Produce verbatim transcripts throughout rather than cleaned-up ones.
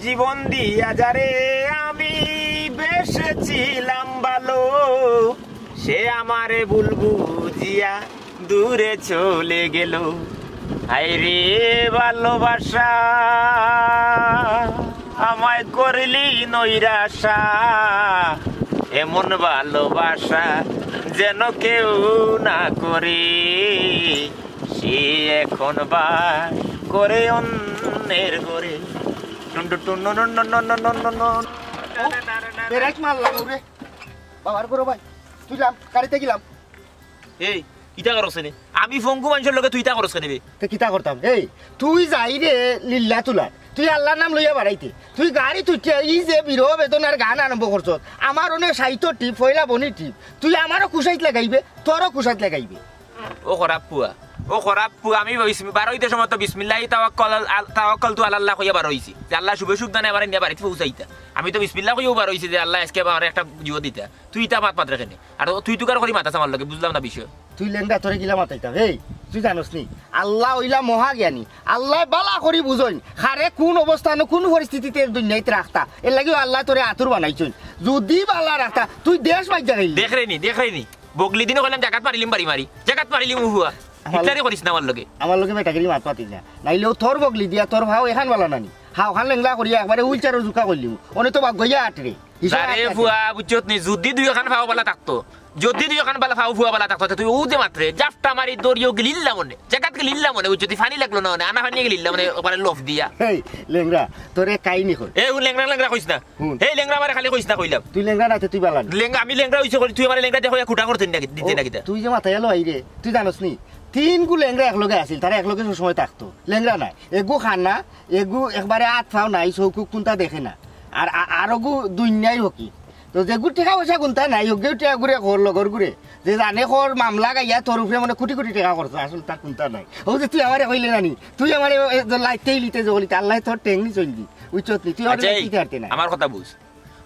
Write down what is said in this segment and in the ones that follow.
জীবন দিয়া যারে আমি বেসেছিলাম ভালো, সে আমারে ভুল বুঝিয়া দূরে চলে গেল। হায় রে ভালোবাসা, আমায় করলি নৈরাশা, এমন ভালোবাসা যেন কেউ না করে। সে এখন বাস করে অন্যের ঘরে। টুন টুন টুন টুন টুন টুন টুন টুন টুন। ও, বেরাইট মারলাম ওরে। বাবার ঘরো ভাই, তুইলাম, গাড়িতে গেলাম। এই, কিতা করছ নে? আমি ফঙ্গু মানষর লগে তুই ইতা করছ কেনে বে? তে কিতা করতাম? এই, তুই যাইরে লিল্লা তুলাত, তুই আল্লার নাম লইয়া বাড়াইতে, তুই গাড়িত উঠিয়া ই যে বিরহ বেদনার গান আরম্ভ করছস, আমার অনে সাইতো টিপ, পয়লা বনি টিপ, তুই আমারও খুশাইত লাগাইবে, তোরও খুশাইত লাগাইবে। ও খরাপ পুয়া, ও খরাপ পুয়া, আমি বিসমি-, বারইতে সময় তো বিসমিল্লাহি তাওয়াক্কাল আল-, তাওয়াক্কালতু আলাল্লাহ কইয়া বারইছি, যে আল্লাহ শুভ সুখ দানে আমারে নিয়া বাড়িত পৌঁছাইতা। আমি তো বিসমিল্লাহ কইয়াউ বারইছি যে আল্লাহ আইজকে আমারে একটা জীবন দিতা। তুই ইতা মাত মাত রে কেনে? আর তুই তুকার করি মাতাস আমার লগে, বুঝলাম না বিষয়। তুই লেংড়া, তোরে কিলা মাতাইতাম? এই, তুই জানোস নি, আল্লাহ অইলা মহাজ্ঞানী। আল্লায় বালা করি বুঝইন, কারে কুন অবস্থানো, কুন পরিস্থিতিতে দুনিয়াইত রাখতা। এর লাগিও আল্লায় তোরে আতুর বানাইছইন। যুদি বালা রাখতা, তুই দেশ বাইজ্জা গেলি। দেখ রে নি, দেখ রে নি। বগলি দিনও কইলাম, জাগাত মারিলিম বাড়ি মারি। জাগাত মারিলিম উহুয়া। আমার হিটলারি করিস না আমার লগে। আমার লগে বেটাগিরি মাত মাতিস না। নাইলেও তোর বগলি দিয়া তোর ভাও এখান বালা নানি। হাওখান লেংলা করিয়া একবারে হুইলচেয়ারর জুকা করিলিমু। অনে তো বাপ গইয়া আটরে। হিসাব আরে আটরে। ফুয়া, বুঝছত নি? যুদি দুইওখান ফাও বালা থাকতো, যুদি দুইওখান বালা ফাও ফুয়া বালা থাকতো, তে তুই অউ যে মাতরে, জাপটা মারি দড়িও গিলিল্লা মনে। জাগাত গিলিল্লা মনে, বুঝছত নি? ফানি লাগলো না মনে, আনা ফানি গিলিল্লা মনে, ওখানে লফ দিয়া। এই, লেংড়া, তোরে কাহিনী কই। এ, ও লেংড়া লেংড়া কইস না। হুন। এই লেংড়া আমারে খালি কইস না কইলাম। তুই লেংড়া না তে তুই বালা নি। লেংড়া, আমি লেংড়া অইছি করি, তুই আমারে লেংড়া দেখো ইয়া কুটা করতে না কি, দিতে ও, না কিতা? তুই যে মাতাইয়া লো আইরে, তুই জানোস নি? তিনগু লেংড়া একলগে আছিল, তারা একলগে সবসময় থাকতো। লেংড়া নায়, এগু খানা, এগু একবারে আত ফাও নাই, চউখু কুন্তা দেখে না। আর আ-, আরগু দুনিয়ার হকি। তো যেগু টেকা পয়সা কুন্তা নাই, হকিও টেকা ঘুরে ঘর লগর ঘুরে। যে জানে কর মামলা গাইয়া তোর উপরে মনে কোটি কোটি টেকা খরচ, আসল তার কুন্তা নাই। ও যে তুই আমারে কইলে নানি, তুই আমারে এ, এ, লাইতেই লিতে যে বলি, আল্লাহ তোর টেংনি চলবি, বুঝছত নি? তুই আমারে আচ্ছা, এই, লাইতে পারতে না। আমার কথা বুঝ।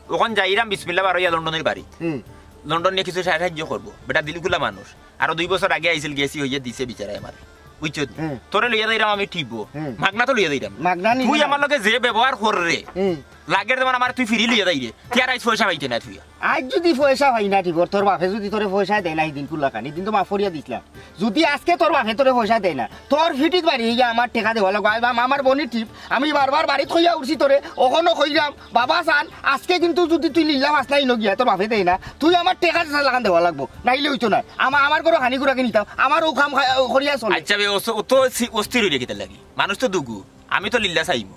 ওখান যাইরাম বিসমিল্লা বারইয়া লন্ডনের বাড়ি। হুম। লন্ডন নিয়া কিছু সাহায্য করবো। বেটা দিলখুলা মানুষ। আরো দুই বছর আগে আইছিল, গেছি হইয়া দিছে বিচারায় আমারে। বুঝছত নি? হুম। তোরে লইয়া যাইরাম আমি টিপো। হুম। মাগনা তো লইয়া যাইরাম। মাগনা নি তুই না। আমার লগে যে ব্যবহার কর রে। হুম। লাগের যেমন আমার তুই ফিরি লইয়া যাই রে। তুই আর আইজ পয়সা পাইতে না তুই। আইজ যুদি পয়সা পাই না টিপর, তোর বাফে যুদি তোরে পয়সা দেয় না, হিদিন কুল্লা খানি, হিদিন তো মাফ করিয়া দিছলাম। যুদি আজকে তোর বাফে তোরে পয়সা দেয় না, তোর ফিটিত বাড়ি গিয়া আমার টেকা দেওয়া লাগবো। আই বাম, আমার বনি টিপ, আমি বারবার বাড়িত কইয়া উঠছি তোরে, অখনো কইরাম, বাবা সান, আজকে কিন্তু যুদি তুই লিল্লা মাছ নাই নগিয়া তোর বাফে দেয় না, তুই আমার টেকা যেছা লাখান দেওয়া লাগবো, নাইলে অইতো না। আমা-, আমার ঘরো খানি গুড়া কিনিতাম, আমার ও কাম খা-, ও করিয়া চলে। আচ্ছা বে, অস-, অত সি-, অস্থির অইলে কিতার লাগি? মানুষ তো দুগু, আমি তো লিল্লা চাইমু।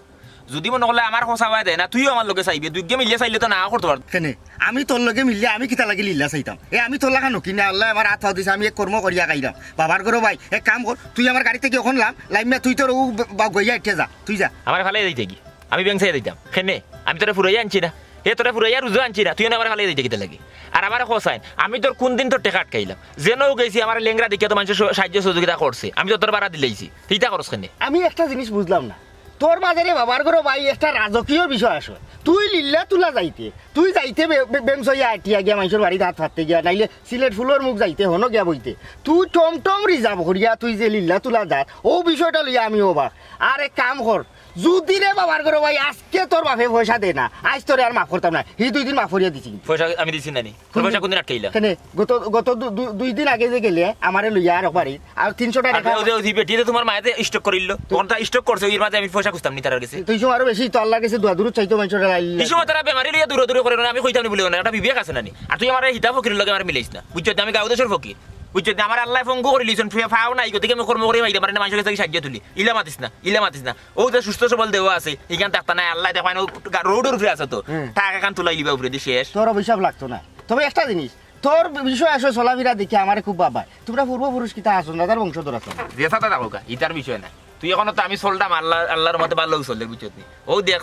যুদি মনে করলে আমার খোঁচা বায় দেয় না, তুইও আমার লগে চাইবে, দুইগে মিলিয়া চাইলে তো না করতে পারতো। কেনে? আমি তোর লগে মিললে আমি কিতা লাগি লিল্লা চাইতাম? এ আমি তোর লাগা নকি না, আল্লায় আমার আত ফাও দিছে, আমি এক কর্ম করিয়া খাইরাম। বাবার ঘরো ভাই, এক কাম কর, তুই আমার গাড়ি থাকি অখন লাম, লামিয়া তুই তোর ও ব-, বা গইয়া ইটে যা, তুই যা। আমার ফালাই দিতে কি? আমি ব্যাংক চাইয়া দিতাম। কেনে? আমি তোরে ফুরাইয়া আনছি না। হে তোরে ফুরাইয়া রুজু আনছি না। তুই এনে আমার ফালাই দিতে কিতা লাগি? আর আমার খোঁচাইন, আমি তোর কুন দিন তোর টেকা আটকাইলাম? যেনও গেছি আমার লেংড়া দেখিয়া তো মানুষে স-, সাহায্য সহযোগিতা করছে। আমি তো তোর বাড়া দিলাইছি। তুই ইতা করস কেনে? আমি একটা জিনিস বুঝলাম না। তোর মাঝে রে বাবার ঘরো ভাই একটা রাজকীয় বিষয় আছে। তুই লিল্লা তুলা যাইতে, তুই যাইতে বে-, বে-, বেংস হইয়া আটিয়া গিয়া মানুষের বাড়িত হাত ফাটতে গিয়া, নাইলে সিলেট ফুলর মুখ যাইতে হনো গিয়া বইতে। তুই টমটম রিজার্ভ করিয়া তুই যে লিল্লা তুলা যার, ও বিষয়টা লইয়া আমি অবাক। আর এক কাম কর, যদি রে বাবার ঘরো ভাই, আজকে তোর বাপে পয়সা দে না, আইজ তোরে আর মাফ করতাম না। হি দুই দিন মাফ করিয়া দিছি কিন্তু। পয়সা আমি দিছি না নি? তোর পয়সা কোনদিন আটকাইলা? কেনে? গত, গত দু-, দু-, দুই দিন আগে যে গেলে আমারে লইয়া আর একবারই, আর তিনশো টাকা আর রেখা ওই যে, ওই যে বেটি যে তোমার মায়েতে স্ট্রোক করিল, তখন তা স্ট্রোক করছে, ওই মাঝে আমি পয়সা খুঁজতাম নি তার কাছে। তুই সময় আরো বেশি, তো আল্লাহর কাছে দোয়া দুরুদ চাইতো মানুষের লাই। এই সময় তারা বেমারি লইয়া দূরে দূরে করে, আমি কইতাম নি বলে না, একটা বিবেক আছে না নি? আর তুই আমার হিতা ফকির লগে আমার মিলাইস না, বুঝছো? আমি গাঁও দেশের ফকির, বুঝছো? আমার আল্লাহ পঙ্গু করে লিছন, ফে-, ফাও নাই, গতিকে আমি কর্ম করে মাইরে পারে না, মানুষের কাছে সাহায্য তুলি। ইলা মাতিস না, ইলা মাতিস না। ও যে সুস্থ সবল দেহ আছে, এখান থাকতা নাই, আল্লাহ দেখো, ও গা-, রোডের উপরে আছে তো, হুম। তাকে কান তুলাই লিবা উপরে দি শেষ। তোর অভিশাপ লাগতো না। তবে একটা জিনিস, তোর বিষয় আসলে চলাফেরা দেখি আমারে খুব বাবায়। তোমরা পূর্বপুরুষ কিতা আছো না, তার বংশধর আছো না। যে সাথে থাকো গা, ইতার বিষয় না। তুই এখন তো আমি চলতাম আল্লাহ, আল্লাহর মতে ভালো চলে, বুঝছত নি? ও দেখ,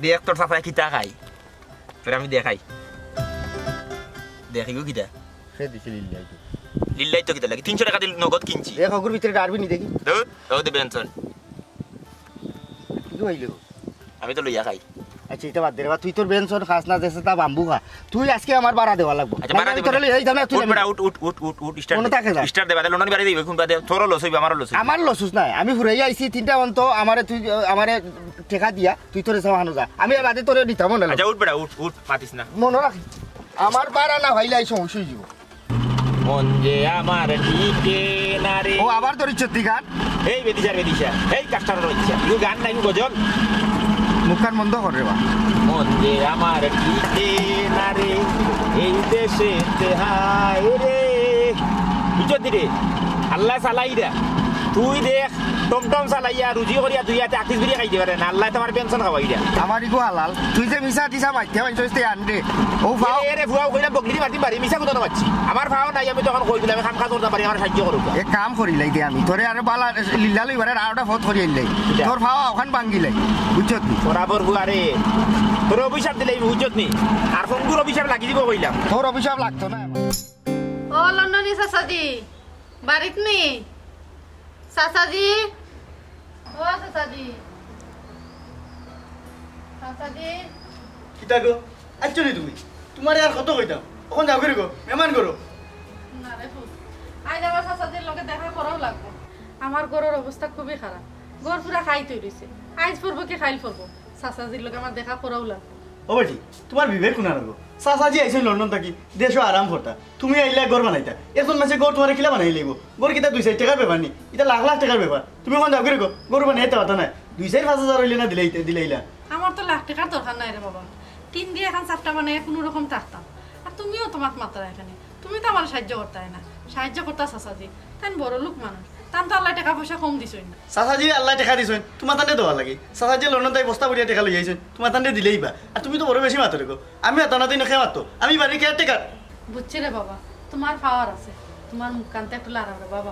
দেখ তোর সাথে কিতা খাই, তোর আমি দেখাই। দেখিও কিতা? সে দিছে লিল্লাই তো। লিল্লাই তো কিতা লাগে? তিনশো টাকা দিল নগদ কিনছি। এক অগুর ভিতরে ডারবি নি দেখি। ধুর, ও দে বেনসন। কি হইল? আমি তো লইয়া খাই। আচ্ছা, এটা বাদ দে রে বা, তুই তোর বেনসন খাস না, দেশে তা বাম্বু খা। তুই আজকে আমার বাড়া দেওয়া লাগবো। আচ্ছা, নাইলে বাড়া আমি দিবো তোরে না। লইয়া যাইতাম না, তুই উঠ আমি বেটা, উঠ, উঠ, উঠ, উঠ, উঠ, স্টার্ট মনে দে। থাকে যা। স্টার্ট দে, বাদে লন্ডন বাড়ি দিবে, কোন বাদে তোরও লস হইবে, আমারও লস হইবে। আমার লস না, আমি ফুরাইয়া আইছি তিনটা অন্ত, আমারে তুই, আমারে টেকা দিয়া, তুই তোরে সামানো যা। আমি আর বাদে তোরে দিতাম না। আচ্ছা, উঠ বেটা, উঠ, উঠ, মাতিস না। মনে রাখ, আমার বাড়া না হইলে এই সমস্যা হয়ে যাবো। মন যে আমার টিকে না রে। ও, আবার তোর ইচ্ছতি গান? এই বেদিশা, বেদিশা, এই কাস্টার ইচ্ছা। ইউ গান নাই, গজল। মুখখান বন্ধ কর রে বা। মন যে আমার টিকে না রে, এই দেশে তে হায় রে। বুঝছত রে? আল্লাহ চালাইরা। তুই দেখ, টমটম চালাইয়া, রুজি করিয়া, দুই হাতে আকিস বিরিয়া খাইতে পারে না। আল্লাহ তোমার পেনশন খাওয়াইরা। আমার ইগু হালাল। তুই যে মিছা টিছা মাইতে পারছস তে আন রে। ও ফাও। এরে, এরে, ফুয়াও কইলাম, বকলি মারতে পারি, মিছা কথা না মারছি। আমার ফাও নাই, আমি তখন কই দিলাম, আমি কাম কাজ করতে পারি, আমার সাহায্য করুক। এক কাম করিলাই দে আমি। তোরে আরো বালা লিল্লা লইবার আর ওটা ফত করি আনলাই। কিতা? তোর ফাও ওখান ভাঙ্গিলাই। বুঝছত নি? বরাবর ফুয়া রে। তোর অভিশাপ দিলাই, বুঝছত নি? আর ফঙ্গুর অভিশাপ লাগি দিব কইলাম। তোর অভিশাপ লাগতো না। ও লন্ডনী চাচাজি, বাড়িত নি? চাচাজি, ও চাচাজি, চাচাজি। কিতা গো? আইছো নি তুমি? তোমারে আর কত কইতাম? অখন যাওগি রে গো, মেহমান ঘরো। না রে পুত, আইজ আমার চাচাজির লগে দেখা করাও লাগবো। আমার ঘরর অবস্থা খুবই খারাপ, ঘর পুরা খাইত অই রইছে। আইজ পড়বো কি কাইল পড়বো, চাচাজির লগে আমার দেখা করাও লাগবো। ও বেটি, তোমার বিবেক কুনানো গো? চাচাজি আইছইন লন্ডন থাকি, দেশো আরাম করতা। তুমি আইলা ঘর বানাইতা, একজন মানষে ঘর তোমারে কিলা বানাই লাইবো? ঘর কিতা দুই চাইর টেকার ব্যাপার নি, ইটা লাখ লাখ টেকার ব্যাপার। তুমি অখন যাওগি রে গো, ঘর বানাইতা পারতা নায়, দুই চাইর পাঁচ হাজার অইলে না দিলাইতে, দিলাইলা। আমার তো লাখ টেকার দরকার নাই রে বাবা, টিন দিয়া একখান চাপটা বানাইয়া কুনু রকম থাকতাম। আর তুমিও তো মাত মাতরায় কেনে, তুমি তো আমারে সাহায্য করতায় না, সাহায্য করতা চাচাজি, তাইন বড় লোক মানুষ, তান তো আল্লায় টেকা পয়সা কম দিছইন না। চাচাজিরে আল্লায় টেকা দিছইন, তোমার তানরে দেওয়ার লাগি। চাচাজিয়ে লন্ডন থাকি বস্তা ভরিয়া টেকা লইয়া আইছইন, তোমার তানরে দিলাইবা। আর তুমি তো বড় বেশি মাতো রে গো। আমি মাততাম না তো ইনো কে মাততো? আমি বাড়ির কেয়ারটেকার। বুঝছি রে বাবা, তোমার পাওয়ার আছে, তোমার মুখখানতে একটু লাড়াও রে বাবা।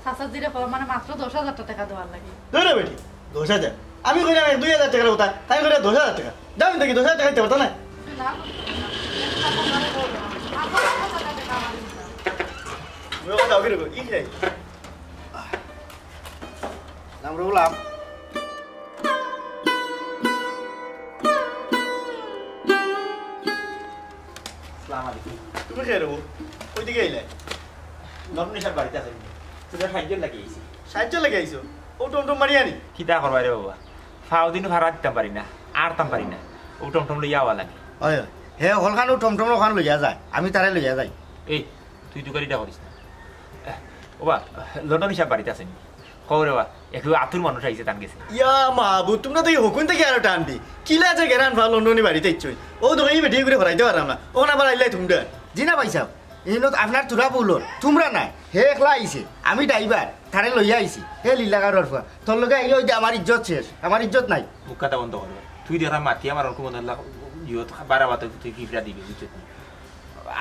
চাচাজিরে কও, মানে মাত্র দশ হাজার টেকা দেওয়ার লাগি। ধুর বেটি, দশ হাজার? আমি কইরাম এক দুই হাজার টেকার কথা, তাইন কইরা দশ হাজার টেকা। দাও দেখি, দশ হাজার টেকা দিতে পারতা নায়? না, তুমি কথা দাও, কি রে গো? ই রে। নাম রুলাম। আসসালামু আলাইকুম। তুমি কে রে? কই থাকি আইলায়? লন্ডনী সাব বাড়িত আছইন নি? তুমার সাহায্যর লাগি আইছি। সাহায্যর লাগি আইছো? অউ টমটম মারিয়া নি? কিতা করবায় রে বাবা? ফাও দিন ভাড়া দিতাম পারি না, আরতাম পারি না। অউ টমটম লইয়া আওয়া লাগে। অয়, অয়। হে হকলখান অউ টমটম অখান লইয়া যায়, আমি তারে লইয়া যাই। এই, তুই তুকারিটা করিস না। ও বা, লন্ডনী সাব বাড়িত আছইন নি? কও রে বা, একটু আতুর মানুষ আইছে তান গেছে। ইয়া মাবুদ, তুমরা তো ই হকুন থাকি আরো টান দি। কিলা যে গেরান ফাও লন্ডনী বাড়িত আইছইন। অউ তো ই বেটি করে হরাইতে পারলাম না। অখন আবার আইলায় তুমরা। জি না ভাইসাব, ইনো আপনার থুড়া ভুল অর। তুমরা নায়, হে একলা আইছে। আমি ড্রাইভার, তারে লইয়া আইছি। হে লিল্লা গারর ফুয়া, তোর লগে আইলে অউ যে আমার ইজ্জত শেষ, আমার ইজ্জত নাই। মুখ কথা বন্ধ কর। তুই দেখরা মাতি আমার অরকম বন্ধ লাগা, ইয়ত বারা বাতে তুই ফিফড়া দিবি, বুঝছত নি?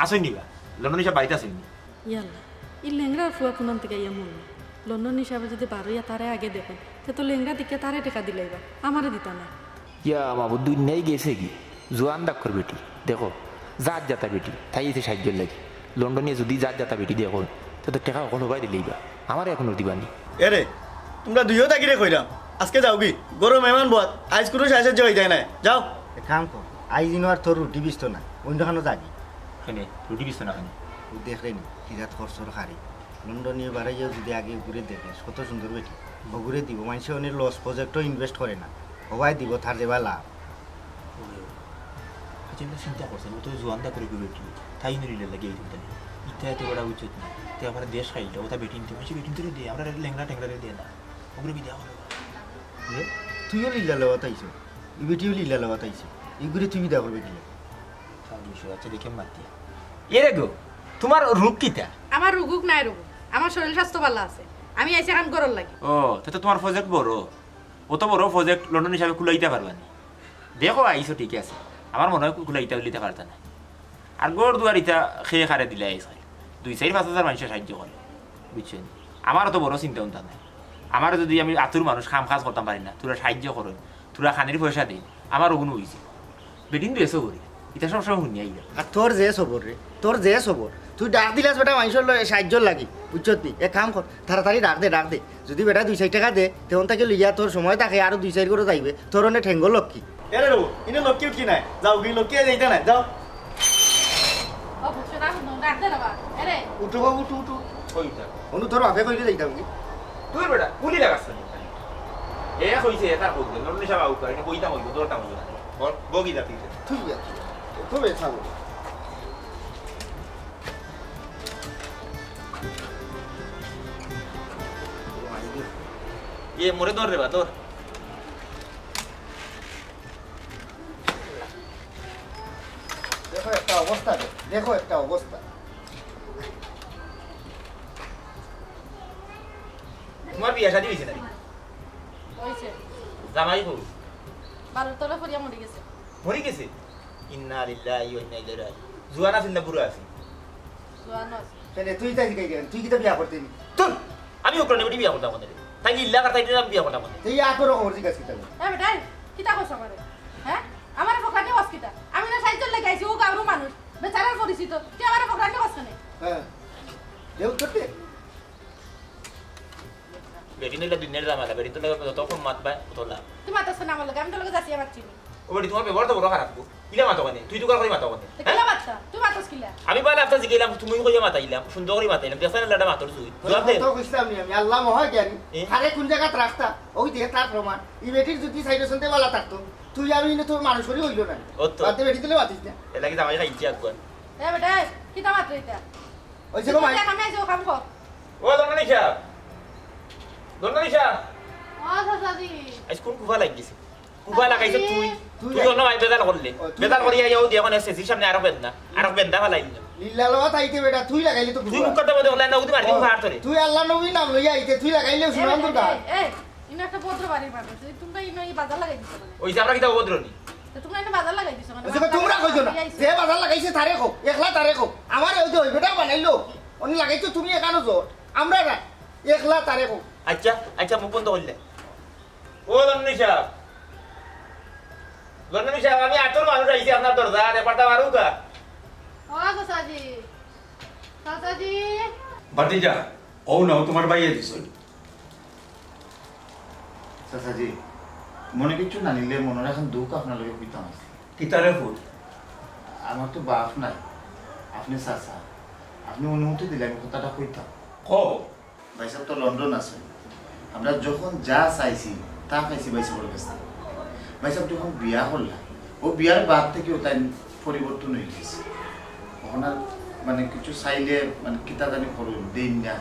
আছইন নি বা? লন্ডনী সাব বাড়িত আছইন নি? ইয়াল্লা, ই লেংড়ার ফুয়া কুনান থাকি আইয়া মরলো। লন্ডনী সাবে যুদি বারইয়া তারে আগে দেখইন, তে তো লেংড়া দেখিয়া তারে টেকা দিলাইবা, আমারে দিতা নায়। ইয়া মাবুদ, দুনিয়াই গেছে গি? জুয়ান দাক্কর বেটি, দেখো, জাত জাতা বেটি, তাই আইছে সাহায্যর লাগি। লন্ডনীয়ে যুদি জাত জাতা বেটি দেখইন, তে তো টেকা হকল হবায় দিলাইবা, আমারে অখনো দিবা নি। এরে, তুমরা দুইও থাকিরে কইরাম, আজকে যাওগি, ঘরো মেহমান বওয়াত, আইজ কুনু সাহায্য অইতায় নায়, যাও। এক কাম কর, আইজ ইনো আর তোর রুটি বিছতো নায়, অইন্য খানো যাগি। কেনে, রুটি বিছতো না কেনে? অউ দেখরে নি, কি জাত খরচর খারি। লন্ডনীয়ে বারইয়া যুদি আগে অগুরে দেখে, কত সুন্দর বেটি। অগুরে দিব, মানষে অনেক লস প্রজেক্টও ইনভেস্ট করে না। হবায় দিব, তার যেবা লাভ। আচ্ছা, এটা চিন্তা করছেন, ও তো জোয়ানটা করে করে বেটি, তাই নিলে লাগে এই চিন্তা নেই। ইতা এত বড় উচিত না, তে আবার দেশ খাইলে, ওটা বেটিন তো বেশি বেটিন তো দে, আমরা লেংড়া টেংরা দে না, ওগুলো বিদায় করে। এ, তুইও লিল্লা লওয়াত আইছো, ই বেটিও লিল্লা লওয়াত আইছো, ইগুরে তুই বিদা করবে কিলা? তার বিষয় আছে দেখে মাতিয়া। এ রে গো, তোমার রোগ কিতা? আমার রুগুক নাই রুগুক, আমার শরীর স্বাস্থ্য ভালো আছে। আমি আইছি এখন গরল লাগি। ও, তে তো তোমার প্রজেক্ট বড়। অত বড় প্রজেক্ট লন্ডন হিসাবে কুলাইতা পারবা নি? দেখো, আইছো ঠিক আছে, আমার মনে হয় কুলাইতা উলিতে পারতা না। আর ঘর দুয়ার ইতা খেয়ে খারে দিলে আইস খাই দুই চাইর পাঁচ হাজার মানুষের সাহায্য করে, বুঝছো নি? আমার অত বড় চিন্তা উন্তা নাই। আমার যদি আমি আতুর মানুষ কাম কাজ করতাম পারি না, তোরা সাহায্য করো, তোরা খানির পয়সা দিন, আমার ওগুন হইছে। বেটিন দুই এসো করি, ইতা সবসময় শুনিয়া আইয়া। আর তোর যে সবর রে, তোর যে সবর, তুই ডাক দিলাস বেটা মানুষের লগে সাহায্যর লাগি, বুঝছত নি? এক কাম কর, তাড়াতাড়ি ডাক দে, ডাক দে। যদি বেটা দুই চাইর টেকা দে, তেমন তাকে লইয়া তোর সময় থাকে, আরো দুই চাইর করে যাইবে, তোর অনে ঠেঙ্গো লক্ষ্মী। এরে রো, ইনে লক্ষ্মী উঠি নাই, যাও গি লক্ষ্মী যাইতা নাই, যাও। ও বুঝছো না, হুনো, ডাক দে না বা। এরে, উঠো বাবু, উঠো, উঠো। কইতা? অনু তোর বাপে কইলে যাইতাম কি? তুই বেটা, গুলি লাগাস না। এ কইছে, এ তার কইছে, লন্ডন হিসাবে আউকা, এটা কইতা কইবো, তোরটা কইবো না। বল, বগি দা পিছে। তুই যা, তুই যা। তবে থাকো। এ মোরে ধর রে বা, ধর। দেখো একটা অবস্থা রে, দেখো একটা অবস্থা। তোমার বিয়া শাদী হইছে না? হইছে। জামাই বউ বালুর তলে পড়িয়া মরি গেছে। মরি গেছে? ইন্না লিল্লাহি ওয়া ইন্না ইলাইহি রাজিউন। জুয়ান আছিল না বুড়া আছিল? জোয়ান আছে। কেন তুই তাই জিগাই কেন? তুই কিতা বিয়া করতে নি? তোর আমি ওখানে বেটি বিয়া করতাম না। তাই ইল্লা কার তাই আমি বিয়া করতাম না। তুই আতর খবর জিজ্ঞাস কিতা? এ বেটাই, কিতা কস আমারে? হ্যাঁ? আমারে ফকরানি কস কিতা? আমি না সাহায্য লেগে আইছি, ও গাঁওর মানুষ। বেচারার পরিচিত। তুই আমারে ফকরানি কস কেনে? হ্যাঁ। দেউ করতে? বেটি নিলে দুনিয়ার জামালা, বেটি তো লাগে যত কম মাত পায়, অত লাভ। তুই মাতাস না আমার লগে, আমি তোর লগে যাচ্ছি আমার চিনি। ও বেটি, তোমার ব্যবহার তো বড় খারাপ গো। ইলা মাতো কেনে? তুই তো করে মাতো কেনে? তো কিলা মাততা? তুই মাতাস কিলা? আমি পালে আপনার জিগাইলাম, তুমি কইয়া মাতাইলাম, সুন্দর করে মাতাইলাম, দেখছেন না, লাডা মাতর জুই। জবাব দে। তো বুঝলাম নি আমি, আল্লাহ মহা জ্ঞানী। এ? আরে কোন জায়গাত রাখতা? ওই দেখ তার প্রমাণ। ই বেটির যদি সাইডে শুনতে বালা থাকতো, তুই আমি ইনো তোর মানুষ করি হইল না। ও তো। বাদ দে বেটি তুলে মাতিস না। এর লাগি জামাই খাইছি আগুয়ান। এ বেটাই, কিতা মাতরে ইতা? ওই যে গো মাই। আমি আইছি, ও কাম কর। ও দণ্ডনী সাহেব, দণ্ডনী সাহেব। ও চাচাজি। আজ কোন কুফা লাগিছে? কুফা লাগাইছে তুই। তুই তুই অন্য ভাই বেদাল করলে। ও, তুই বেদাল করিয়া যাও দিয়ে এখন এসএসসির সামনে আরো বেদনা, আরো বেদনা ফালাই দিল। লিল্লা লওয়া তাইতে বেটা, তুই লাগাইলি তো তুই কুকুর। মুখ কথা বলে ওলা না, উদি মারি দিমু হাত ধরে। তুই আল্লাহ নবী নাম লইয়া আইতে, তুই লাগাইলে এ শুনাম তোর বেটাই, গান। এ, এ, ইনো একটা ভদ্র বাড়ির মানুষ। এই তোমরা ইনো ই বাজার লাগাই দিছো মানে। ওই যে আমরা কিতা অভদ্র নি? তো তোমরা ইনো বাজার লাগাই দিছো মানে। ওই যে তোমরা কইছো না, যে বাজার লাগাইছে তারে কো, একলা তারে কো। আমার ওই যে ওই বেটা বানাইলো, উনি লাগাইছো তুমি এখানো জোর, আমরা না, একলা তারে কো। আচ্ছা, আচ্ছা, মুখ বন্ধ করলে। ও দণ্ডনী সাহেব, দণ্ডনী সাহেব, আমি আতর মানুষ আইছি আপনার দরজা, আর ব্যাপারটা মারুকা। ও চাচাজি, চাচাজি। ভাতিজা, ও নাও তোমার ভাইয়ে দিছইন। চাচাজি, মনে কিচ্ছু না নিলে মনের এখন দুঃখ আপনার লগে কইতাম আছে। কিতারে ফুল? আমার তো বাপ নাই, আপনি চাচা, আপনি অনুমতি দিলে আমি কথাটা কইতাম। কও। ভাই সাহেব তো লন্ডন আছে, আমরা যখন যা চাইছি তা পাইছি ভাই সাহেবের কাছ থেকে। ভাই সাহেব যখন বিয়া করলা, ও বিয়ার বাদ থেকে ও তাই পরিবর্তন হয়ে গেছে। এখন আর মানে কিছু চাইলে মানে কিতা জানি করুন, দেইন না।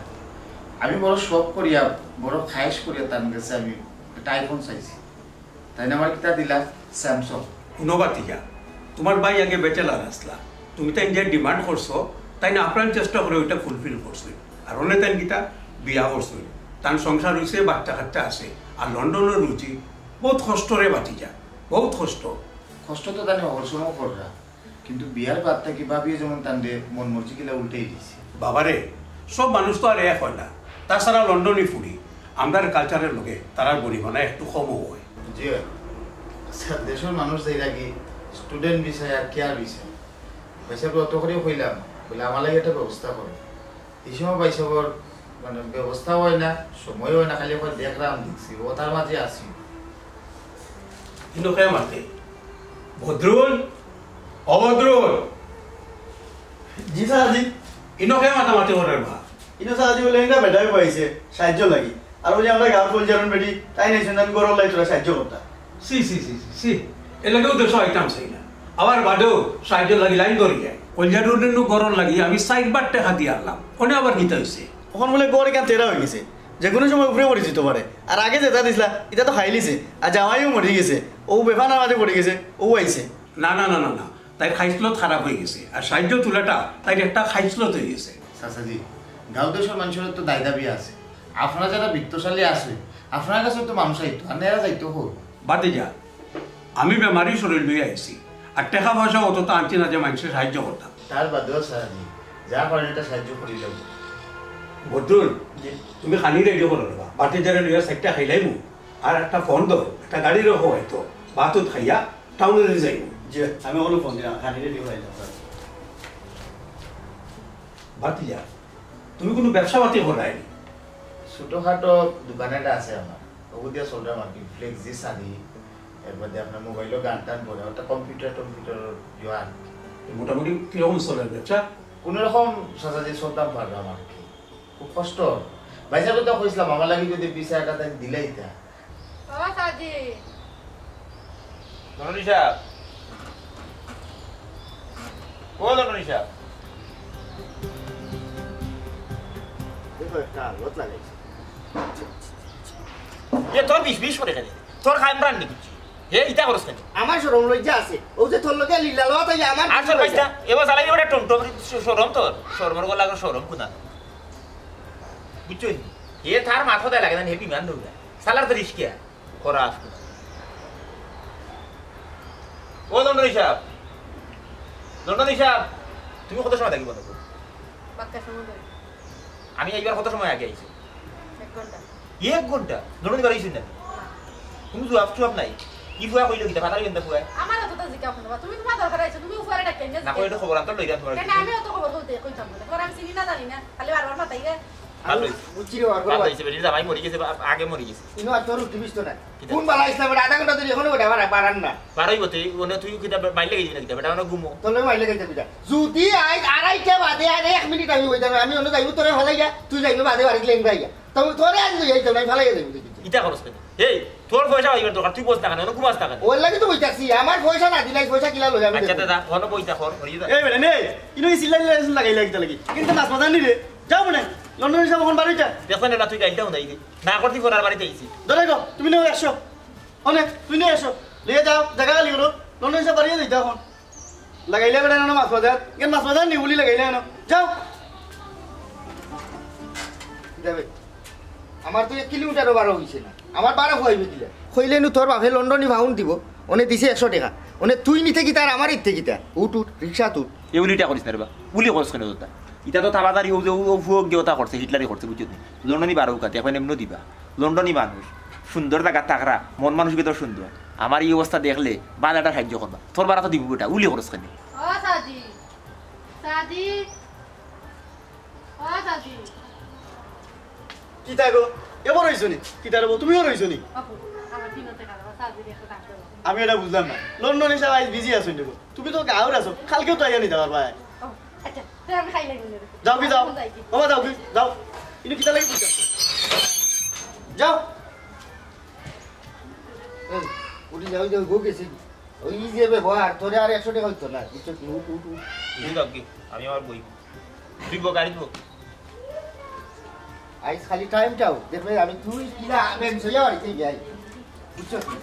আমি বড় শখ করিয়া, বড় খায়েশ করিয়া তার কাছে আমি একটা আইফোন চাইছি। তাই না আমার কিতা দিলা? স্যামসাং। হুনো ভাতিজা, তোমার ভাই আগে ব্যাচেলার আসলা, তুমি তাই যে ডিমান্ড করছো, তাই না আপ্রাণ চেষ্টা করে ওইটা ফুলফিল করছে। আর অনে তাই কিতা বিয়া করছে, তার সংসার হইছে, বাচ্চা কাচ্চা আছে। আর লন্ডনের রুচি বহুত কষ্ট রে ভাতিজা, বহুত কষ্ট। কষ্ট তো তাই হর সময় কররা, কিন্তু বিয়ার বাদ থেকে ভাবিয়ে যেমন তান্ডে মন মর্জি কিলা উল্টেই দিছে। বাবারে, সব মানুষ তো আর এক হয় না। তাছাড়া লন্ডনি ফুড়ি, আমরার কালচারের লগে তারার বনিবনা একটু কমও হয়। জি হয়। স্যার, দেশের মানুষ যাই লাগি স্টুডেন্ট বিষয় আর কেয়ার বিষয়। ভাই সাহেব অত করে কইলাম, বলে আমার লাগে একটা ব্যবস্থা করো। এই সময় ভাই সাহেবর মানে ব্যবস্থা হয় না, সময় হয় না, খালি এখন দেখলাম দেখছি, ও তার মাঝে আসি। কিন্তু কে মাতে? বদরুল, অবদরুল। জি চাচাজি। ইনো কে মাতামাতি করে বা? ইনো চাচাজি বলে, "ইনো বেটায় পাইছে, সাহায্য লাগি।" আর বলে, "আমরা গাঁওর কলজারন বেটি, তাই নাই শুনলাম, গরম লাই তোরা সাহায্য করতা।" সি সি সি সি সি। এর লাগেও দেশো আইতাম চাই না। আবার বাদেও সাহায্য লাগি লাইন ধরি যায়। কলজা রোডের নু গরর লাগি আমি চাইরবার টেকা দিয়া আনলাম, অনে আবার কিতা অইছে? অখন বুলে গড় ইখান তেরা অইগেছে, যেকুনু সময় উপরে পড়ি যিতো পারে। আর আগে যেটা দিছলা, ইটা তো খাইলিছে। আর জামাইও মরি গেছে, অউ বেফানার মাঝে পড়ি গেছে, অউ আইছে। না না না না না, তাইর খাইছলত খারাপ অইগেছে, আর সাহায্য তুলাটা তাইর একটা খাইছলত অইগেছে। চাচাজি, গাঁও দেশর মানষর তো দায় দাবি আছে। আপনারা যারা বিত্তশালী আছে, আপনারার কাছে তো মানুষ আইতো, আর এরা যাইতো কই? বাদ দে যা, আমি বেমারি শরীর লইয়া আইছি, আর টেকা পয়সা অততা আনছি না যে মানষরে সাহায্য করতাম। তার বাদেও চাচাজি, যা পারেন একটা সাহায্য করি দেব। বদরুল, জি। তুমি খানি রেডি করো না, বাদে যারা লইয়া সাইডটা খাইলাইমু, আর একটা ফোন দাও, একটা গাড়ি রাখো হয়তো, বাতুত খাইয়া টাউনে যাইমু। জি, আমি অখনো ফোন দিলাম, খানি রেডি করাইলাম, স্যার। বাদ দে যা, তুমি কুনু ব্যবসা পাতি করো নাই? ছোটখাটো দোকান একটা আছে আমার, ওগু দিয়া চলরাম আর কি, ফ্লেক্সি শাড়ি, এর বাদে আপনার মোবাইলও গান টান পড়ে, ওটা কম্পিউটার টম্পিউটার ইয়ে আর কি। মোটামুটি কিরকম চলে ব্যবসা? কোনো রকম চাচাজি চলতাম পারলাম আর কি, খুব কষ্ট। ভাই সাহেব তো কইছিলাম, আমার লাগি যদি পিসা একটা তাই দিলাইতা। ও চাচাজি। ধননী সাহেব, ও ধননী সাহেব। দেখো, একটা আলোত লাগাইছে। এ তোর বিষ বিষ করে কেনে? তোর খাই আমরা আননি কিছু। হে, ইতা করস কেনে? আমার শরম লজ্জা আছে। ও যে তোর লগে লীলা লওয়া তাই আমার আর শরম লজ্জা। পাইছ না? এবার জ্বালাই ওটা টমটম শরম তোর। শরমর গলা শরম কুনা। বুঝছো নি? হে তার মাথা দেয় লাগে না, হে বিমান দৌড়া। সালার তো রিস্কিয়া। করা আসবে। ও দণ্ডনী সাহেব, দণ্ডনী সাহেব, তুমি কত সময় থাকি বন্ধ করো? বাক্কা সময় ধরে। আমি এইবার কত সময় আগে আইছি? এক ঘন্টা। এক ঘন্টা? দণ্ডনী বাড়ি আইছেন না? না। কোনো জবাব টুয়াব নাই? কি ফুয়া কইলো কিতা? ফাতারি বেন্দা ফুয়া? আমার অতটা জিকা শুনো বা, তুমি তোমার দরকার আইছো, তুমি ফুয়ারে ডাকেন না, না, কই এটা খবর আনতে লইরা তোমার কেন? আমি অত খবর বলতে কইতাম না, তোমার আমি চিনি না জানি না, খালি বারবার মাতাই রে। ভালো হইছে। বুঝছি রে, বারবার ভালো মাত- হইছে, বেটির জামাই মরি গেছে, বা আগে মরি গেছে। ইনো আর তোর উঠি বিষ্ট নাই। কিতা? কোন বালা ইসলাম বেটা, আধা ঘন্টা ধরে এখনো বেটা বাড়া-, বাড়ান না। বারোই বতে, মানে তুই কিতা বাইলে গেলি না কিতা? বেটা মানে ঘুমো। তোর লগে বাইলে গেছে বেটা। যদি আই আড়াইটা বাদে আর এক মিনিট আমি হইতাম, আমি অন্য যাইবো তোরে ফালাইয়া, তুই যাইবো বাদে বাড়িতে লেংড়াইয়া। তবে তোরে আজ লই যাইতাম, আমি ফালাইয়া যাইবো দেখি। ইতা খরচ করে। এই, তোর পয়সা পাইবার দরকার, তুই বস না কেন, অন্য ঘুমাস না কেন? ওর লাগি তো বইতাছি, আমার পয়সা না দিলাই, পয়সা কিলা লই আমি আচ্ছা দেখবো। দাদা, হনো বইতা খর, হরিদা। এই বেটা, নে, ইনো ইসিল্লা ইসিল্লা লাগাই লাগি তার লাগি। কিন্তু মাছ বাজার নি রে। যাও মানে, লন্ডনী সাহেব অখন বাড়িত যা। দেখো না, তুই গাড়িটা হুনাই দে। না করতে ফোন আর বাড়িত আইছি। ধরে গো, তুমি নেও একশো। অনে, তুই নেও একশো। লিয়ে যাও, জাগা খালি করো। লন্ডনী সাহেব বাড়িত যাইতে অখন। লাগাইলে বেটা না মাছ বাজার। কেন মাছ বাজার নি বুলি লাগাইলে আনো। যাও। যাবে। আমার তো এক কিলোমিটারও বারো হইছে না। আমার বারো খুয়াইবে দিলে। কইলে নু তোর বাপে লন্ডনী পাউন্ড দিব। অনে দিছে একশো টেকা। অনে তুই নিতে কিতা আর আমার ইতে কিতা? উঠ, উঠ, রিক্সাত উঠ। এ উলিটা করিস না রে বা। উলি করস কেনে তোতা? ইতা তো থাবাদারি ও যে ও, ও ফুয়ক গিয়ে ওতা করছে, হিটলারি করছে, বুঝছত নি? লন্ডনী বারো উকাতে, এখন এমনও দিবা। লন্ডনী মানুষ, সুন্দর জাগাত থাকরা, মন মানসিকতা সুন্দর। আমার এই অবস্থা দেখলে বালাটা সাহায্য করবা। তোর বারা তো দিব বেটা, উলি করস কেনে? ও সাজি, সাজি, ও সাজি। কিতা গো? এবার রইছো নি? কিতা রে বউ, তুমিও রইছো নি? বাপু, আমার দিনতে কারো সাজির একটা ডাক্তার। আমি এটা বুঝলাম না। লন্ডনী সাব আইজ বিজি আছো নি গো? তুমি তো গাঁওর আছো, কালকেও তো আইয়া নিতে পারবা। ও, আচ্ছা, তে আমি খাই লাগি না। যাও কি যাও? এখন যাই কি? বাবা যাও কি? যাও। ইনি কিতা লাগি বুঝছো? যাও। এই, উঠি যাও, যাও, গো গেছে কি? ওই যে ব্যবহার, তোরে আর একশো টেকা হইতো না। বুঝছো কি? উঠ, উঠ, উঠ। তুমি যাও কি? আমি আমার বই। তুই বো, গাড়ি বো। আইজ খালি টাইমটাও দেখবে, আমি তুই কিলা বেঞ্চ হইয়া বাড়িতে যাই। বুঝছো কি?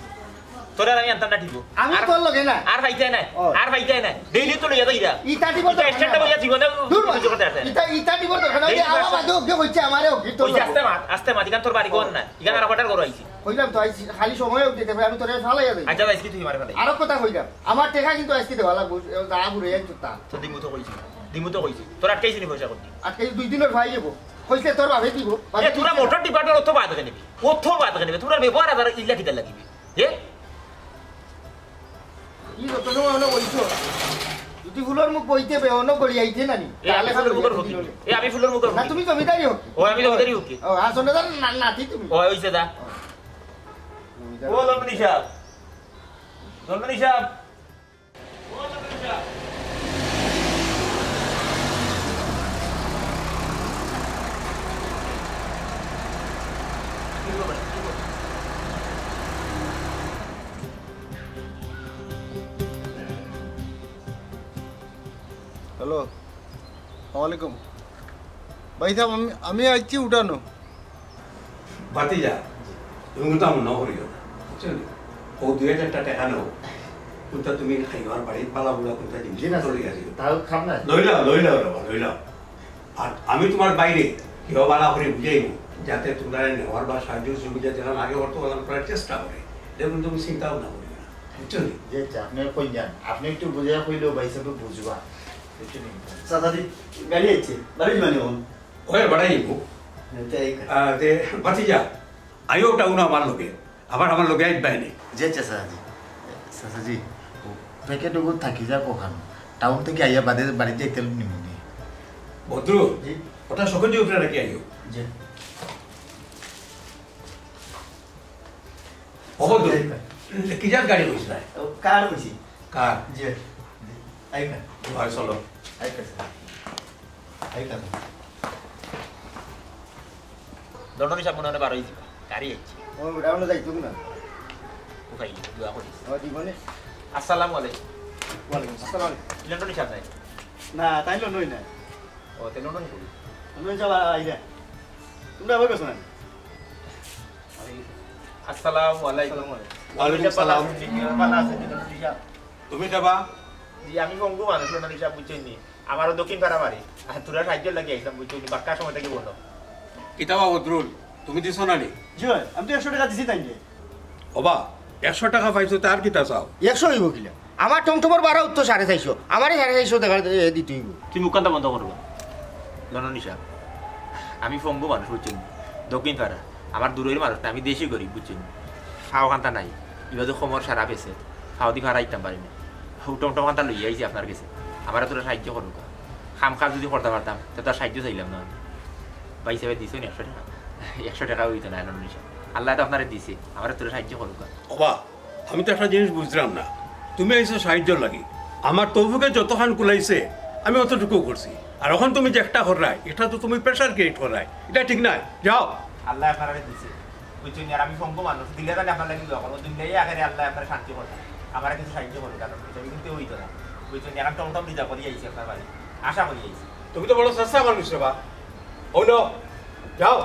তোরে আর আমি আনতাম না, ঠিক বো। আমি আর তোর লগে না। আর পাইতে নাই। ও। আর পাইতে নাই। ডেইলি তো লইয়া যাই রা। ইতা টিপর ইতা দরকার স্ট্যান্ডটা নাই। বইয়া জীবনে দূর কিছু করতে আসে না। ইতা, ইতা টিপর দরকার নাই। এই আমার বাদে ওকে হইছে, আমারে ওকে তোর ওই যে লাগবো। আস্তে মাত, আস্তে মাত, ইখান তোর বাড়ি ঘর না। ইখান আর কটার ঘর আইছি। কইলাম তো, আইছি, খালি সময় অইতে দেখবে, আমি তোরে ফালাইয়া দেই। আচ্ছা, আইছি তুই আমার ফালাই। আরো কথা কইলাম, আমার টেকা কিন্তু আইছি দেওয়া লাগবো, যা ঘুরে আইছো তা। তো দিমু তো কইছি, দিমু তো কইছি। তোর আটকাইছি নি পয়সা করতে? আজকে দুই দিনের ভাই যাবো, কইছে তোর বাপে দিব। এ, তোরা মোটর ডিপার্টমেন্ট অত বাদ কেনে? অত বাদ কেনে? তোরা ব্যবহার আবার ইল্লা কিতা লাগিবে? এ? কি যত সময় হলো বলছো? যদি ফুলর মুখ বইতে বে, অন্য গড়ি আইতে না নি? এ, আমি তাহলে ফুলর মুখর ফকির। এ, আমি ফুলর মুখর না, ফকির। তুমি জমিদারি হোক। ও, আমি জমিদারি হোক। ও, আসলে তার না-, নাতি তুমি। ও, ওই যে দা। জমিদার। ও, লন্ডনী সাহেব। লন্ডনী সাহেব। ও, লন্ডনী সাহেব। ওয়ালাইকুম। ভাইসাব, আমি, আমি আইছি উঠানো। ভাতিজা, তুমি কিন্তু আমার নগরী কথা, বুঝছো নি? ও দুই হাজার টেকা নেও, কোনটা তুমি খাইবার বাড়ির পালা বুলা কোনটা জিনিস জি না, পত্র লইয়া দিও। তাও খাম না। লইলাও, লইলাও রে বাবা, লইলাও। আর আমি তোমার বাইরে কেউ বালা করে বুঝাইব, যাতে তোমরা নেওয়ার বা সাহায্য সুবিধা যেখানে আগে করতো, ওখানে করার চেষ্টা করে। দেখুন, তুমি চিন্তা ভাবনা করিও না, বুঝছো নি? জি আচ্ছা, আপনি কই যান? আপনি একটু বুঝাইয়া কইলেও ভাইসাবে বুঝবা। একটু নিন। চাচাজি, গাড়ি আইছে, বাড়ি যাবেন এখন? ওই বাড়াই নিব। তে এই কথা। আহ, তে ভাতিজা, আইও টাউন আমার লগে, আবার আমার লগে আইবাই নি। জি আচ্ছা চাচাজি। চাচাজি, ও প্যাকেট ওগো থাকি যাক ওখান, টাউন থেকে আইয়া বাদে বাড়িত যাইতে নিমুনি। বদরু, জি। ওটা শোকেজের উপরে রাখি আইও। জি। ও বদরু, জি। কি জাত গাড়ি কইছ না? ও, কার কইছি। কার? জি। জি। আইকা। হয়, চলো। আইকা, স্যার। আইকা, স্যার। লন্ডনী সাব মনে হয় বারোই দিবা। গাড়ি আইছে। ও, ওটা আমরা যাইতো না। ও ভাই, দোয়া করিস। ও, জীবনে। আসসালামু আলাইকুম। ওয়ালাইকুম আসসালাম। লন্ডনী সাব নাই? না, তাই লন্ডনী না। ও, তে লন্ডনী কই? লন্ডনী সাব আইরা। তোমরা আবার গেছো না? আসসালামু আলাইকুম। আসসালামু আলাইকুম। ওয়ালাইকুম সালাম। ভালা আছেন নি, লন্ডনী সাব? তুমি কেবা? জি, আমি পঙ্গু মানুষ, লন্ডনী সাব, বুঝছেন নি? আমারও দক্ষিণ পাড়া বাড়ি। আর তোরা সাহায্য লাগি আইছিলাম, বুঝছেন নি? বাক্কা সময় থাকি বলো। কিতাবা বদরুল, তুমি দিছো না নি? জি, আমি তো একশো টেকা দিছি তাইনরে। ওবা, একশো টেকা পাইছো, তে আর কিতা চাও? একশো অইবো কিলা? আমার টমটমর ভাড়া উঠতো সাড়ে চাইরশো, আমারে সাড়ে চাইরশো টেকা, এ, দিতে অইবো। তুই মুখখানটা বন্ধ করবা। লন্ডনী সাব, আমি পঙ্গু মানুষ, বুঝছেন নি? দক্ষিণ পাড়া, আমার দূরর মানুষ না, আমি দেশি গরিব, বুঝছেন নি? পাও খান্তা নাই, ইবাদে কোমর সারা পেছে, পাও দি পাড়া আইতাম পারি না। ও টমটম খান্তা লইয়া আইছি আপনার গেছে, আমারে তোরা সাহায্য করুকা। কাম কাজ যদি করতাম পারতাম, তে তো আর সাহায্য চাইলাম না আমি। ভাইসাবে দিছো নি একশো টেকা? একশো টেকা অইতো না, লন্ডনী সাব। আল্লায় তো আপনারে দিছে, আমারে তোরা সাহায্য করুকা। ওবা, আমি তো একটা জিনিস বুঝলাম না, তুমি আইছো সাহায্যর লাগি, আমার তৌফিকে যতখান কুলাইছে আমি অতটুকু করছি, আর এখন তুমি যে একটা কররায়, এটা তো তুমি প্রেশার ক্রিয়েট কররায়, এটা ঠিক নায়। যাও। আল্লায় আপনারে দিছে, বুঝছেন নি? আর আমি পঙ্গু মানুষ, দিলে জানি আপনার লাগি দোয়া করবো, দুনিয়ায় আখেরাতে আল্লায় আপনারে শান্তি করবা, আমারে কিছু সাহায্য করুকা, কারণ হিসাবে কিন্তু অইতো না, বুঝছেন নি? এখন টমটম রিজার্ভ করি আইছি আপনার বাড়ি, আশা করি আইছি। তুমি তো বড় চেষ্টা মানুষ রে বা। অইলো, যাও।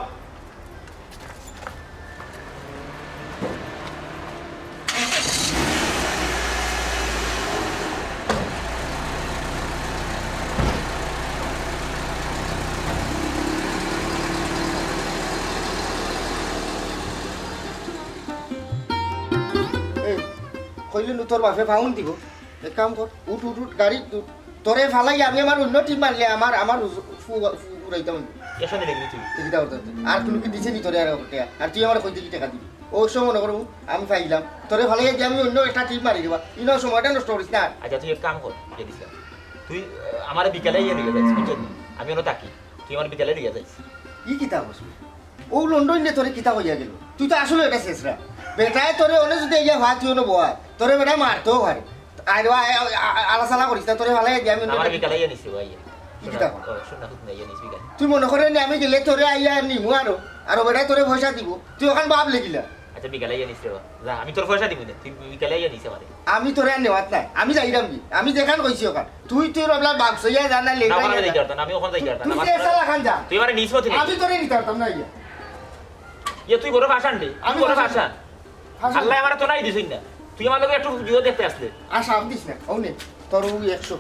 এই, কইলে নু তোর বাপে পাউন্ড দিব। এক কাম কর, উঠ, উঠ, উঠ, গাড়ি উঠ। তোরে ফালাই আমি আমার অন্য টিপ মারলে আমার, আমার উজ-, ফু-, ফু-, উড়াইতাম। একশো দিলে কিন্তু তুই। তুই কিতা করতে? আর কোনো কি দিছে নি তোরে আর টেকা? আর তুই আমারে কইতে কি টেকা দিবি? অউ সময় মনে করো আমি পাইলাম। তোরে ফালাই দিয়ে আমি অন্য একটা টিপ মারি দিবা। ইনো সময়টা নষ্ট করিস না। আচ্ছা, তুই এক কাম কর, ইয়ে দিস না। তুই, আহ, আমারে বিকালে ইয়ে দিয়ে যাইস, বুঝছস নি? আমি অনো থাকি। তুই আমারে বিকালে দিয়ে যাইস। ই কিতা করছিস? অউ লন্ডন যে তোরে কিতা কইয়া গেল? তুই তো আসলে একটা শেষরা। বেটায় তোরে অনে যদি ইয়া ভাত তুই অনো বয়, তোরে বেটায় মারতেও পারে। আর আ-, আ-, আ-, আলাসালা করিস না, তোরে ফালাই দিয়া আমি অন্য আমার একটা বিকালে ইয়া নিছি ভাই। কি কিতা কর? ও, শোন না, হুত না, ইয়া নিস বিকালে। তুই মনে করে নি আমি গেলে তোরে আইয়া নিমু আরো, আর ও বেটায় তোরে পয়সা দিব, তুই ওখান ভাব লেগিলা। আচ্ছা, বিকালে ইয়া নিস রে বা। যা, আমি তোর পয়সা দিব না, তুই বিকালে ইয়া নিস আমারে। আমি তোরে আর নেওয়াত নাই, আমি যাইরাম কি? আমি যেখান কইছি ওখান। তুই, তুই রবলা বাক্স ইয়া যা না লে না, ওখানে যাইতে পারতাম না, আমি ওখানে যাইতে পারতাম না। তুই আমার যে সালা খান যা। তুই আমারে নিস মতে নে। আমি তোরে নিতে পারতাম না ইয়া। ইয়া, তুই বড় ভাষণ দে, তুই আমি বড় ভাষণ ভাষণ। আল্লাহ আমারে তো নাই দিছইন না। তুই আমার লগে একটু ভিডিও দেখতে আসলে। আশা, আমি দিস না। অউ নে, তোর অউ একশো।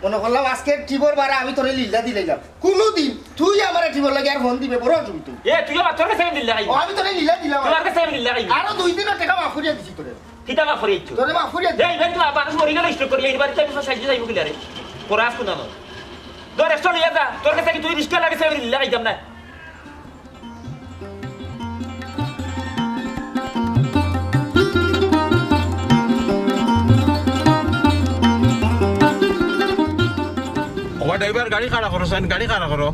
মনে করলাম আজকে টিপর বারে আমি তোরে লিল্লা দিলাইলাম। কুনুদিন তুই আমারে টিপর লাগি আর ফোন দিবে, বড় অসুবিধা। এ, তুই আমার তোর কাছে আমি লিল্লা খাই। ও, আমি তোরে লিল্লা দিলাম। তোর কাছে আমি লিল্লা খাই। আরো দুই দিনর টেকা মাফ করিয়া দিছি তোরে। কিতা মাফ করিয়া দিছো? তোরে মাফ করিয়া দিছি। এই ভাই, তুই মানুষ মরি গেল স্ট্রোক করিয়া, এই বাড়িতে আমি সাহায্য চাইবো কিলা রে? তোরা আসতো না, না। ধর, একশো লইয়া যা। তোর কাছে কি তুই রিস্কা লাগে, আমি লিল্লা খাইতাম না। ওবা ড্রাইভার, গাড়ি খাড়া করো, সাইন, গাড়ি খাড়া করো।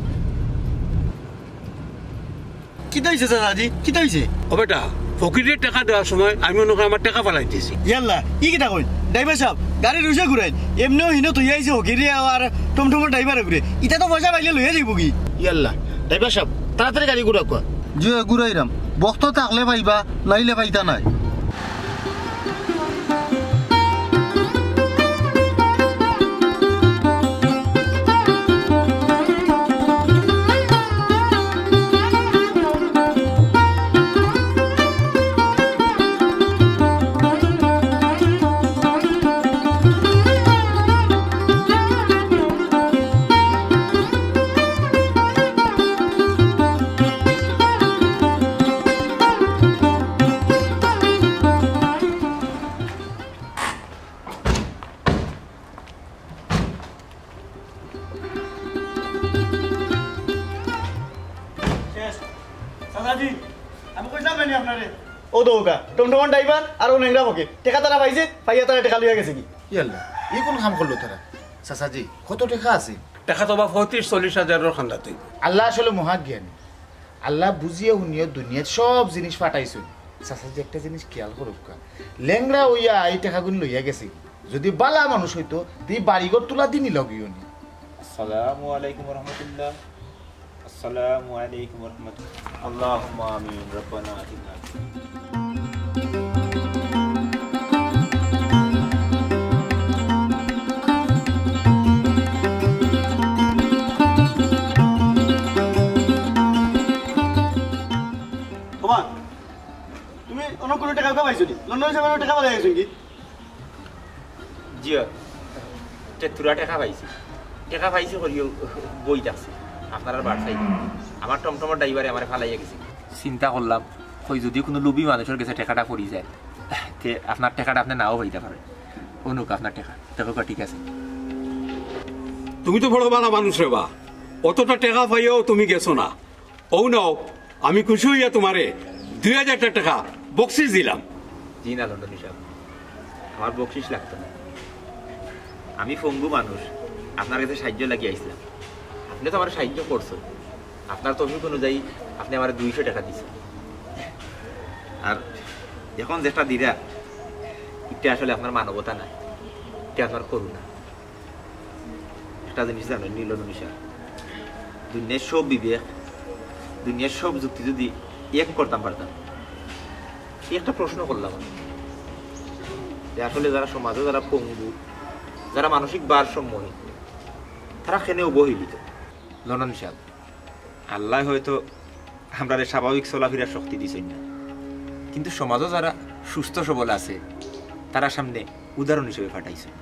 কিতা অইছে চাচাজি? কিতা অইছে? ও বেটা, ফকিরে টেকা দেওয়ার সময় আমি মনে করি আমার টেকা ফালাই দিছি। ইয়াল্লা, ই কিতা কইন? ড্রাইভার সাব, গাড়ি রুজা ঘুরাইন। এমনেও হিনো থইয়া আইছে ফকিরে আর টমটমর ড্রাইভারে ঘুরে। ইতা তো পয়সা পাইলে লইয়া যাইবো কি? ইয়াল্লা, ড্রাইভার সাব, তাড়াতাড়ি গাড়ি ঘুরাউক্কা। জি, ঘুরাইরাম। বক্ত থাকলে পাইবা, নাইলে পাইতা নায়। আজি আমি কইলাম না নি আপনারে? ও দৌকা, টমটমর ড্রাইভার আর ও লেংড়া ফকির। টেকা তারা পাইছে, পাইয়া তারা টেকা লইয়া গেছে গি। ইয়াল্লা, ই কুন কাম করলো তারা? চাচাজি, কত টেকা আছে? টেকা তো বা পঁয়ত্রিশ চল্লিশ হাজারর কান্দাত অইবো। আল্লাহ আসলে মহাজ্ঞানী। আল্লাহ বুঝিয়া হুনিয়া দুনিয়াত সব জিনিস পাঠাইছইন। চাচাজি, একটা জিনিস খেয়াল করউক্কা। লেংড়া অইয়া ই টেকাগুন লইয়া গেছে গি। যদি বালা মানুষ অইতো, তে বাড়িঘর তুলা দিনি লগিও নি। আসসালামু আলাইকুম রহমতুল্লাহ। আসসালামু আলাইকুম রহমতুল্লাহ। আল্লাহুম্মা আমিন। রব্বানা আতিনা। ওবা, তুমি অন্য কোনো টেকা পাইছো নি? লন্ডন সাহেবের টেকা পালাই গেছো কি? জি অয়, তে থুড়া টেকা পাইছি। টেকা পাইছি করিও বই থাকছি। আপনারার বাড়ি চাই। আমার টমটমর ড্রাইভারে আমারে ফালাইয়া গেছে। চিন্তা করলাম, কই যদি কোনো লোভী মানুষর গেছে টেকাটা পড়ি যায়, তে আপনার টেকাটা আপনে নাও পাইতা পারেন। অউ নেউক্কা আপনার টেকা। দেখউক্কা, ঠিক আছে। তুমি তো বড় বালা মানুষ রে বা, অতটা টেকা পাইয়াও তুমি গেছো না। অউ নেও, আমি খুশি অইয়া তুমারে দুই হাজারটা টেকা বকশিশ দিলাম। জি না লন্ডনী সাব, আমার বকশিশ লাগতো না। আমি পঙ্গু মানুষ, আপনার গেছে সাহায্য লাগি আইছলাম। আপনে তো আমারে সাহায্য করছইন, আপনার তৌফিক অনুযায়ী আপনে আমারে দুইশো টেকা দিছইন। আর অখন যেটা দিরা, ইটা আসলে আপনার মানবতা নায়, ইটা আপনার করুণা। একটা জিনিস জানো নি লন্ডনী সাব, দুনিয়ার সব বিবেক, দুনিয়ার সব যুক্তি যদি এক করতাম পারতাম, এই একটা প্রশ্ন করলাম আমি, যে আসলে যারা সমাজো যারা পঙ্গু, যারা মানসিক ভারসাম্যহীন, তারা কেনে অবহেলিত? লন্ডনী সাব, আল্লায় হয়তো আমরারে স্বাভাবিক চলাফিরার শক্তি দিছইন না, কিন্তু সমাজো যারা সুস্থ সবল আছে, তারার সামনে উদাহরণ হিসেবে পাঠাইছইন।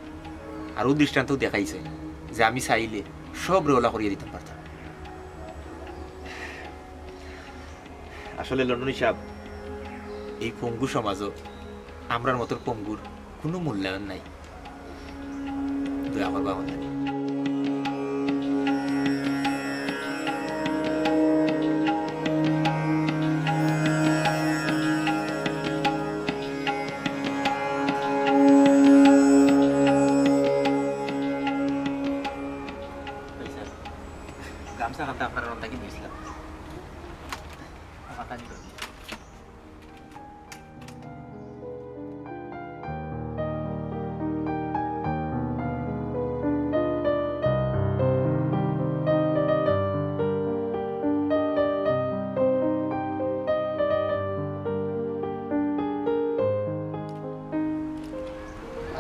আর অউ দৃষ্টান্ত দেখাইছইন যে আমি চাইলে সবরে অলা করিয়া দিতাম পারতাম। আসলে লন্ডনী সাব, এই পঙ্গু সমাজো আমরার মতর পঙ্গুর কোনো মূল্যায়ন নাই। দয়া করবা আমারে। গামছা খান্তা আপনার রন্তা কি দিয়েছিলাম?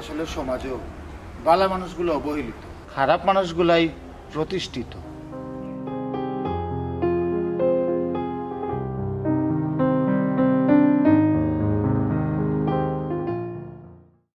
আসলে সমাজো বালা মানুষগুলা অবহেলিত, খারাপ মানুষগুলাই প্রতিষ্ঠিত।